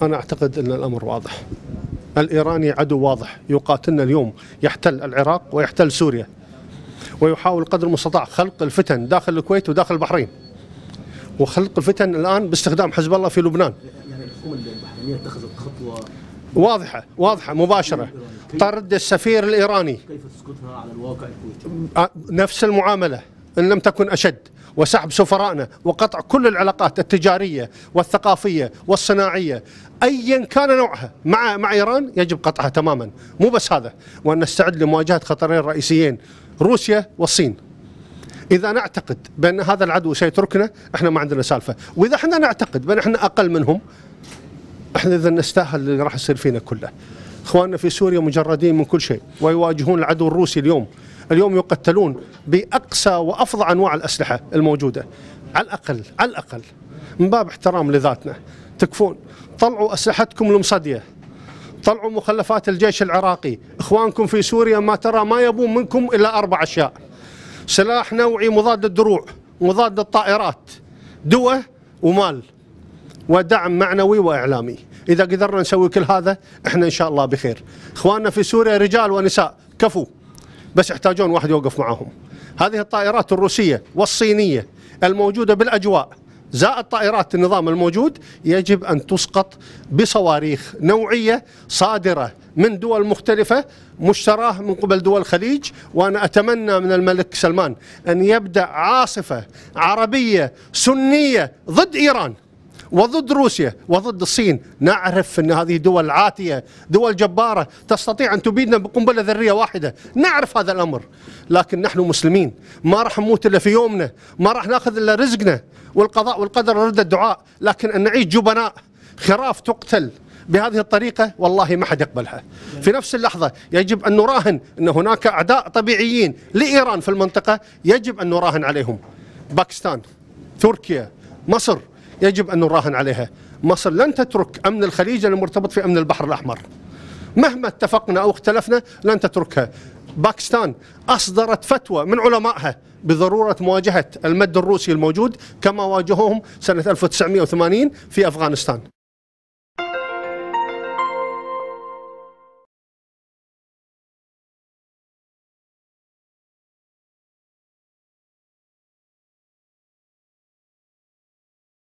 أنا أعتقد أن الأمر واضح. الإيراني عدو واضح، يقاتلنا اليوم، يحتل العراق ويحتل سوريا، ويحاول قدر المستطاع خلق الفتن داخل الكويت وداخل البحرين، وخلق الفتن الآن باستخدام حزب الله في لبنان. يعني الحكومة البحرينية اتخذت خطوة واضحة واضحة مباشرة، طرد السفير الإيراني. كيف تسقطها على الواقع الكويتي؟ نفس المعاملة إن لم تكن أشد، وسحب سفرائنا وقطع كل العلاقات التجارية والثقافية والصناعية أيا كان نوعها مع إيران، يجب قطعها تماما. مو بس هذا، وأن نستعد لمواجهة خطرين رئيسيين، روسيا والصين. إذا نعتقد بأن هذا العدو سيتركنا، احنا ما عندنا سالفة، وإذا احنا نعتقد بأن احنا أقل منهم، احنا إذا نستاهل اللي راح يصير فينا كله. إخواننا في سوريا مجردين من كل شيء ويواجهون العدو الروسي اليوم. اليوم يقتلون بأقسى وأفظع أنواع الأسلحة الموجودة. على الأقل، على الأقل من باب احترام لذاتنا، تكفون طلعوا أسلحتكم المصدية، طلعوا مخلفات الجيش العراقي. إخوانكم في سوريا ما ترى ما يبون منكم إلا 4 أشياء: سلاح نوعي مضاد للدروع، مضاد للطائرات، دواء ومال، ودعم معنوي وإعلامي. إذا قدرنا نسوي كل هذا إحنا إن شاء الله بخير. إخواننا في سوريا رجال ونساء كفو، بس يحتاجون واحد يوقف معاهم. هذه الطائرات الروسية والصينية الموجودة بالأجواء زائد طائرات النظام الموجود يجب أن تسقط بصواريخ نوعية صادرة من دول مختلفة مشتراه من قبل دول الخليج. وأنا أتمنى من الملك سلمان أن يبدأ عاصفة عربية سنية ضد إيران وضد روسيا وضد الصين. نعرف أن هذه دول عاتية، دول جبارة، تستطيع أن تبيدنا بقنبلة ذرية واحدة، نعرف هذا الأمر، لكن نحن مسلمين، ما راح نموت إلا في يومنا، ما راح ناخذ إلا رزقنا، والقضاء والقدر رد الدعاء. لكن أن نعيش جبناء خراف تقتل بهذه الطريقة والله ما حد يقبلها. في نفس اللحظة يجب أن نراهن أن هناك أعداء طبيعيين لإيران في المنطقة، يجب أن نراهن عليهم. باكستان، تركيا، مصر يجب أن نراهن عليها. مصر لن تترك أمن الخليج المرتبط في أمن البحر الأحمر، مهما اتفقنا أو اختلفنا لن تتركها. باكستان أصدرت فتوى من علمائها بضرورة مواجهة المد الروسي الموجود كما واجهوهم سنة 1980 في أفغانستان.